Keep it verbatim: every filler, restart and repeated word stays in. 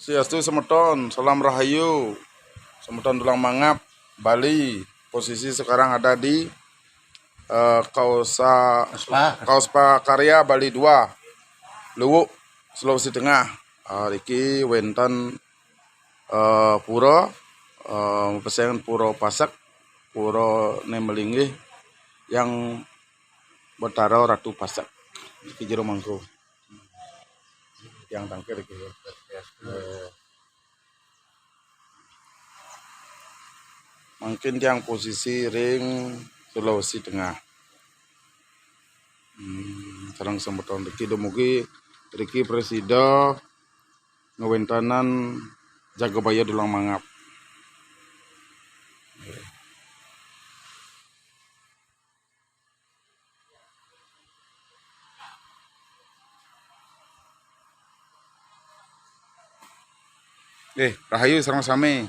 Swastiastu semeton, salam rahayu. Semeton Dulang Mangap, Bali. Posisi sekarang ada di eh, Kausa, Kauspa. Kauspa Karya Bali dua, Luwuk, Sulawesi Tengah. Ah, riki wenten eh, pura, eh, mapeseng Pura Pasek, pura ne malinggih Hyang Betara Ratu Pasek. Riki jero mangku. Tiang tangkil riki. Eh, mangkin tiang posisi ring Sulawesi Tengah. Hmm, sareng semeton riki dumugi riki prasida ngwentenang Jagabaya Dulang Mangap. Eh, rahayu sareng sami.